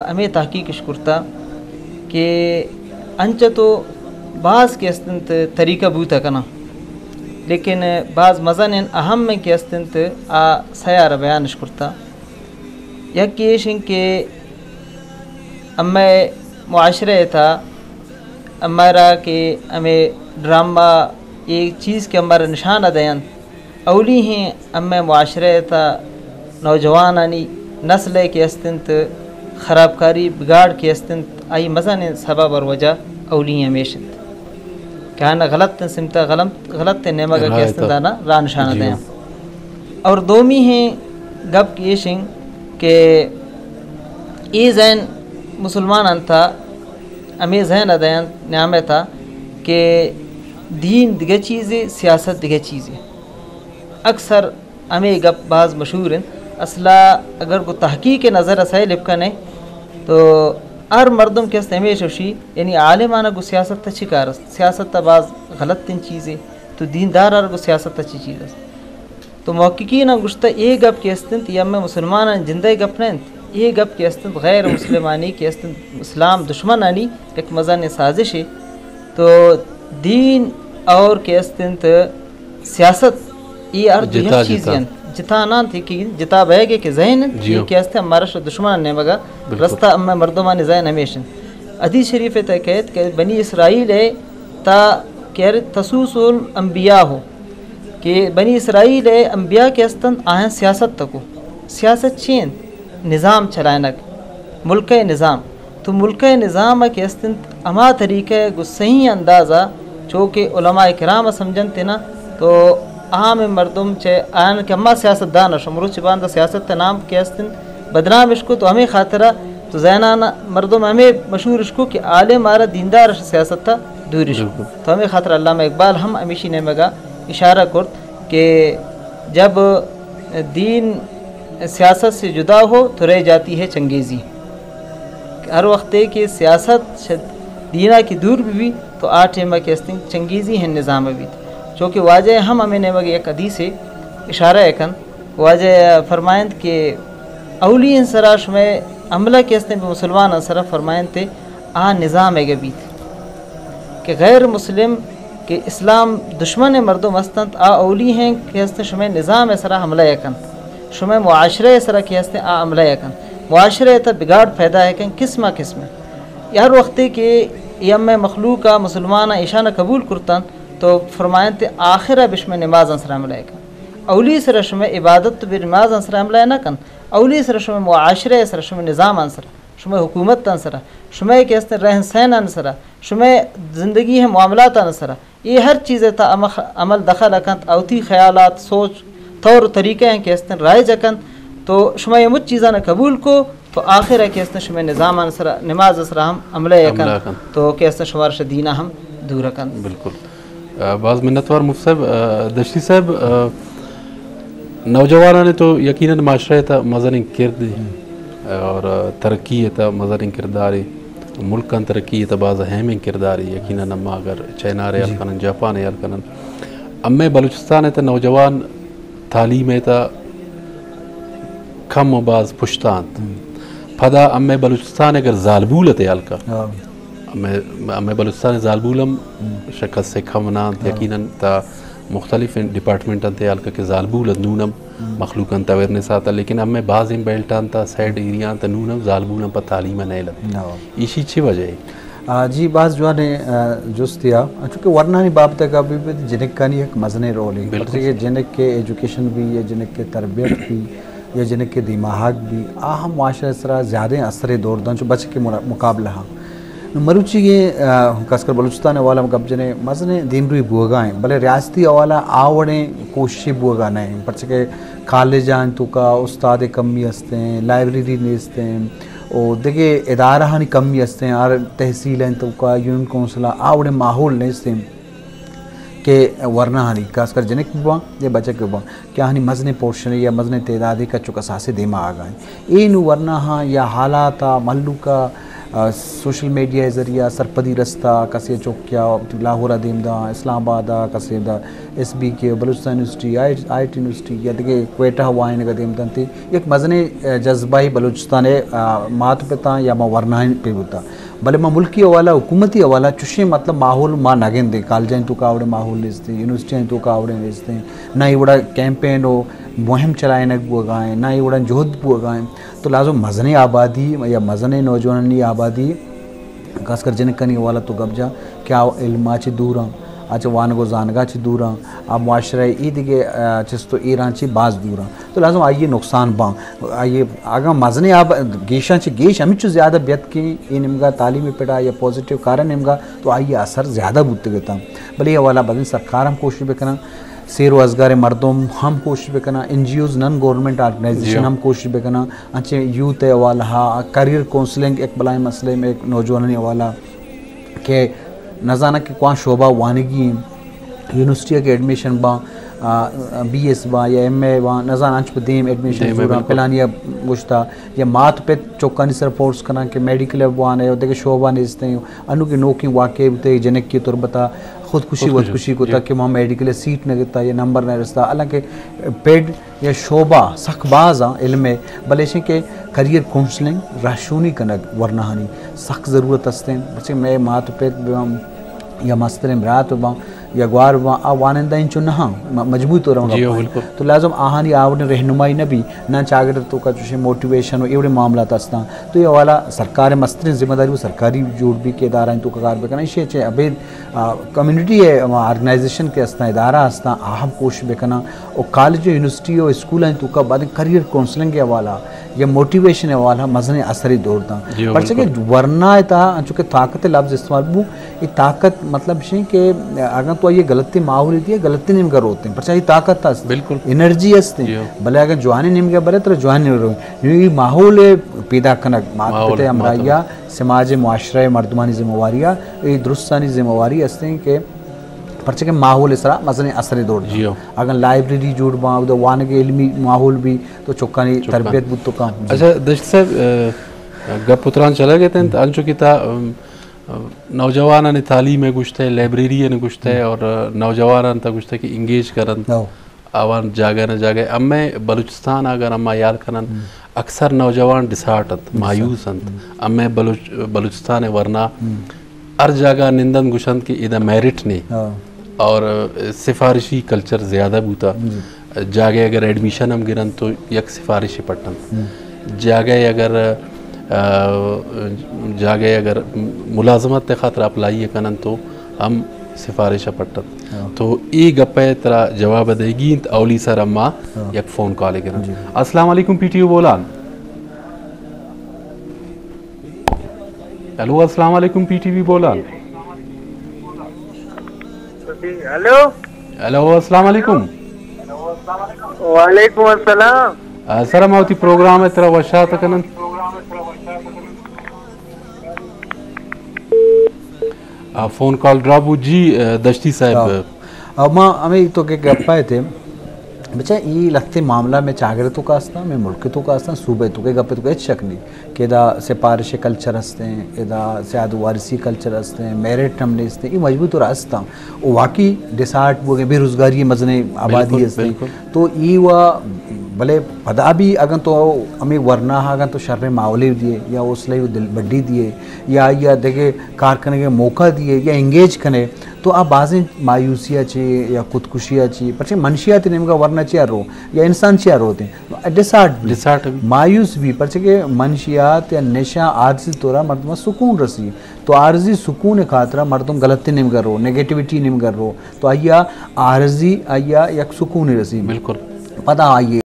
ہمے تحقیق اش کرتا کہ انچہ تو باز کہ است انت طریقہ بوتا کناں، لیکن باز مزن ان اہم کہ است انت، آ سیارہ بیان اش کرتا۔ یک ایش ان کہ امئے معاشرہ تا امارا کہ ہمے ڈرامہ، اے چیز کہ امارا نشانہ دینت، اولی ہیں ہمے معاشرہ تا نوجوانانی نسل کہ است انت خرابکاری بگاڑ کہ است انت، آئی مزن سبب اور وجہ اولی ہمیش انت کہ آنا غلط سمتا غلط، غلط نیمگا کہ است انت آنا راہ نشانہ دینت۔ اور دومی ہیں گپ ایش ہیں کہ اے ذہن مسلمان انت، ہمے ذہن ء دینت نیام ء تا کہ دین دگہ چیزے، سیاست دگہ چیزے۔ اکثر ہمے گپ باز مشہور انت۔ اصلا اگر گوں تحقیق نظر ء سیل بکنے تو ہر مردم کہ است ہمیش وشی، یعنی عالمانہ گوں سیاست ء چی کار است؟ سیاست ء باز غلط ترین چیزے، تو دیندار ار گوں سیاست ء چی چیز است؟ تو محققین ہم گوشتہ اے گپ کہ است انت، یہ ہمیں مسلمانان جندہ گپ نہ انت، اے گپ کہ است انت غیر مسلمانی کہ است انت اسلام دشمنانی یک مزن سازشے۔ تو دین اور کہ است انت سیاست، یہ ہر دو یک چیز انت، جتا نہ انت کہ جتا بہگے کہ ذہن انت، یہ کہ است ہمارا شو دشمن نیمگا رستہ ہمیں مردمانی ذہن ہمیش انت۔ حدیث شریف تے کہت کہ بنی اسرائیل ہے تا کہ تسوس الانبیاء ہو، کہ بنی اسرائیل ء انبیاء کہ است انت، آیاں سیاست تکو۔ سیاست چی انت؟ نظام چلائنگ، ملک ء نظام۔ تو ملک ء نظام ء کہ است انت، ہما طریقہ ء گوں صحیح انداز ء چو کہ علماء کرام ء سمجھنت نا، تو عام مردم چہ آیان کہ ہما سیاست دان اش، مروچی باندا سیاست ء نام کہ است انت بدنام اش کو، تو ہمے خاطر ء تو زینان مردم ہمے مشہور اش کو کہ عالم آرا دیندار اش سیاست ء دور اش کو۔ تو ہمے خاطر علامہ اقبال ہم ہمیشی نیمگا اشارہ کرت کہ جب دین سیاست سے جدا ہو تو رہ جاتی ہے چنگیزی۔ ہر وقت کہ سیاست دینا کی دور بھی، بھی تو آ ٹائم کہ استیں چنگیزی ہیں نظام بیت۔ چونکہ واجہ ہم ہمیں نیمگ یک حدیث اشارہ کن، واجہ فرمائند کہ اولی ان سرا شمے عملہ کہ استیں مسلمان ان سرا فرمائند تے آ نظام بیت۔ کہ غیر مسلم کہ اسلام دشمن مردم ہستنت، آ اولی ہیں کہ ہستن شمئے نظام سرا حملہ کنت، شمئے معاشرہ سرا کہ ہستن آ حملہ کنت، معاشرہ تا بگاڑ پیدا کنت قسمہ قسمہ۔ ہر وقتے کہ یہ ہمیں مخلوق مسلمان ایشان قبول کرتنت تو فرمائنت آخر بشمئے نماز سرا حملہ کنت۔ اولی سرا شمئے عبادت بہ نماز سرا حملہ نہ کنت، اولی سرا شمئے معاشرہ سرا، شمئے نظام سرا، شمئے حکومت سرا، شمئے کہ ہستن رہن سہن سرا، شمئے زندگی ہے معاملات سرا، یہ ہر چیز تا عمل دخل کنت، اوتی خیالات، سوچ، طور و طریقہ ہیں کہ ہستن رائج کنت، تو شما یہ مچ چیزاں قبول کو تو آخر ہے کہ ہستن شمئے نظام سرا، نماز سرا ہم عملہ کنت، تو کہ ہستن شمار شہ دینا ہم دور کنت۔ بالکل۔ آ، باز منتوار مفت صاحب۔ آ، دشتی صاحب، آ، نوجوانان تو یقیناً معاشرہ تا مزنیں کرد اور ترقی تا مزنیں کردارے، ملکان ترقی تا باز اہمیں کردارے۔ یقیناً اما اگر چائنا ریال کنن، جاپان ریال کنن، امے بلوچستان تا نوجوان تعلیم تا کم و باز پشتانت۔ پدا امے بلوچستان اگر زالبول تے ہلکا، امے، امے بلوچستان زالبول ہم شکست سے کم نہ انت۔ یقیناً تا مختلف ڈپارٹمنٹ انت ہلکا کہ زالبول نون ہم مخلوق انت اویرنس آتا، لیکن امے بازیں بیلٹ انت سائیڈ ایریا انت نون ہم زالبول ہم پہ تعلیم نیل انت۔ ایشی چی وجہ ہے؟ آ، جی، باز جوانیں، آ، جستے آ۔ چونکہ ورنانی بابت ء گپ بہ بیت، جنکانی یک مزنیں رولے۔ پرچہ کہ جنک کے ایجوکیشن بھی یا جنک کے تربیت بھی یا جنک کے دیماہگ بھی، آ ہم معاشرہ سرا زیادہ اثر دور دن چو بچک کے مقابلہ ہاں۔ نو مروچی کے، آ، خاص کر بلوچستان حوالہ میں گپ جنے مزنیں دیمروی بوگا ہیں، بلے ریاستی حوالہ آوڑیں کوشش بوگا نہیں۔ پرچہ کہ کالج آن تو کا استاد کمی ہستے ہیں، لائبریری نیستے ہیں، او دگہ ادارہانی کمی است ہیں، ہر تحصیل ہیں تو کا یونین کونسل آ وڑیں ماحول نیست ہیں کہ ورناہانی، خاص کر جنک بباں یا بچک بباں، کہ آہانی مزنیں پورشنے یا مزنیں تعدادے کچک اساسے دیما آگا ہیں۔ اے نو ورناہاں یا حالات آ مہلوک آ آ، سوشل میڈیا ءِ ذریعہ سرپدی رستا، کسے چکیا لاہور ءَ دیم داں، اسلام آباد ءَ، کسے دا ایس بی کے، بلوچستان یونیورسٹی، آئی، آئی ٹی یونیورسٹی یا دگہ کوئٹہ ءَ وانینگ ءَ دیم دنت۔ یک مزنیں، آ، جذبہ ءِ بلوچستان ءِ، آ، مات پتاں یا ما ورناہیں پہ بوتا۔ بلے ما ملکی حوالہ، حکومتی حوالہ چوشیں مطلب ماحول ما نہ گندیں۔ کالجانی توکا آوڑیں ماحول نیستیں، یونیورسٹیانی توکا آوڑیں نیستیں، نہ اے وڑا کیمپین و مہم چلائینگ بوگا ایں، نہ اے وڑا جہد بوگا ایں۔ تو لازم مزنیں آبادی یا مزنیں نوجوانانی آبادی، خاص کر جنکانی حوالہ تو گپ جا کہ آ علم ءَ چہ دور آں، آ چہ وانگ و زانگ ءَ چہ دور آں، آ معاشرہ ءِ اے دگہ، آ، چست و ایراں چہ باز دور آں۔ تو لازم آئی ءِ نقصان باں۔ آئی ءِ اگاں مزنیں آب گیشاں چہ گیش ہمینچو زیادہ بیت کہ اے نیمگا تعلیم ءِ پڑا یا پازیٹیو کارانی نیمگا تو آئی ءِ اثر زیادہ بوتگ اتاں۔ بلے اے حوالہ بزیں سرکار ہم کوشش بکناں، سیر و ازگار مردم ہم کوشش بکناں، این جی اوز، نان گورنمنٹ آرگنائزیشن ہم کوشش بکناں، انچیں یوتھ ءِ حوالہ ءَ کیریئر کونسلنگ یک بلاہیں مسئلہ ایں، یک نوجوانانی حوالہ کہ نزاناں کہ کواں شعبہ وانگی ایں، یونیورسٹی ءَ کہ ایڈمیشن باں، آ، بی ایس باں یا ایم اے باں، نزاناں انچ پہ دیم ایڈمیشن زوراں، پلانی ءَ گوشتا یا مات پت چکانی سر فورس کناں کہ میڈیکل ءَ بوان ءُ دگہ شعبہ نیستیں، انو کہ نوکیں واقعے بوتے، جنک کی تربتا خودکشی، خودکشی کتا کہ ما میڈیکل ءَ سیٹ نہ گتا یا نمبر نہ رستا، حالانکہ پیڈ یا شعبہ سک باز آں علم ءِ، بلے ایشیں کہ کیریئر کونسلنگ، راہشونی کنگ ورناہانی سک ضرورت استیں، پرچہ مئے مات و پت بباں یا مستریں برات بباں یا گوار بباں، آ وانندہ انچو نہ آں، م-، مجموعی طور ءَ ہم گپ آں۔ تو لازم آہانی آوڑیں رہنمائی نہ بی، نہ چاگرد توکا چوشیں موٹیویشن و ایوڑیں معاملات استاں۔ تو اے حوالہ سرکار ءِ مستریں ذمہ داری و سرکاری جوڑ بی کہ ادارہ توکا کار بکناں۔ ایشی چہ ابید آ، کمیونٹی ءِ ہما آرگنائزیشن کہ استاں، ادارہ استاں، آ ہم کوشش بکناں و کالج و یونیورسٹی و اسکولاں توکا بعد کیریئر کونسلنگ ءِ حوالہ یا موٹیویشن ءِ حوالہ مزنیں اثرے دور داں۔ پرچہ کہ ورنا ءِ تہا انچو کہ طاقت ءِ لفظ استعمال بو، اے طاقت مطلب شیں کہ اگاں تو آئی غلطیں ماحول دیے، غلطیں نیمگا روتیں، پرچہ اے طاقت است، انرجی استیں، بلے اگاں جوانیں نیمگا برے ترا جوانیں رو، اے ماحول پیدا کنگ، مات پت ءِ ہمراہی ءَ سماج ءِ، معاشرہ ءِ مردمانی ذمہ واری ءَ، اے درستانی ذمہ واری استیں کہ پرچہ کہ ماحول ءِ سرا مزنیں اثرے دور داں۔ اگاں لائبریری جوڑ باں، اودا وانگ ءِ علمی ماحول بی تو چکانی تربیت بوت تو کاں۔ اچھا دشت صاحب، آ، گپ و تران چلگ ات انت، انچو کہ تا، ام، نوجوانانی تعلیم ءِ گوشتہ، لائبریری ءِ گوشتہ اور نوجوانان تا گوشتہ کہ انگیج کرنت۔ آوان جاگہ نہ جاگہ، امے بلوچستان اگر اما یال کنن، اکثر نوجوان ڈسہارٹ انت، مایوس انت۔ امے بلوچ-، بلوچستان ورنا ہر جاگہ نندن گوشنت کہ ادا میرٹ نے اور سفارشی کلچر زیادہ بوتا۔ جاگہ اگر ایڈمیشن ہم گرن تو یک سفارش پٹنت۔ جاگہ اگر، آ، جاگہ اگر ملازمت خاطر اپلائی کنن تو ہم سفارش پٹنت۔ تو اے گپ ءِ ترا جواب دئیگی انت، اولی سر اما یک فون کال گرن۔ السلام علیکم پی ٹی وی بولان۔ ہیلو، السلام علیکم پی ٹی وی بولان۔ ہیلو۔ ہیلو، السلام علیکم۔ وعلیکم السلام۔ آ، سر، ما وتی پروگرام ءَ ترا وشات کنن۔ آ، فون کال ڈراپ بو۔ جی، آ، دشتی صاحب۔ آ، ما ہمیں تو کہ گپ آئے تھے، بچہ، ای لہتے معاملہ میں چاگر تو کا استاں، میں ملک تو کا استاں، صوبہ تو کے گپ تو کے ہچ شک نہیں کہ ادا سفارش کلچر ہستیں، ادا سیاد وارثی کلچر ہستیں، میرٹ ہم نیستیں، ای مجبور تو استاں۔ او واقعی ڈسارٹ بوگے، بے روزگاری مزنیں آبادی ہستیں۔ تو ای وا بلے پدا بھی اگن تو ہمیں ورنا اگن تو شر ماحولے دیے یا حوصلہ دل بڈی دیے یا، یا دگہ کار کنگے موقع دیے یا انگیج کنے، تو آ بازیں مایوسی ءَ چی یا خودکشی ءَ چی، پرچہ منشیات نیمگا ورنا چیا رو یا انسان چیا روتے، ڈسارٹ بھی، ڈسارٹ بھی۔ مایوس بھی، پرچہ کہ منشیات یا نشہ عارضی طورا مردم سکون رسی، تو عارضی سکون خاطرا مردم غلطی نیمگا رو، نیگیٹیویٹی نیمگا رو، تو آیا عارضی آیا یک سکون رسی۔ بالکل۔ پدا آئیے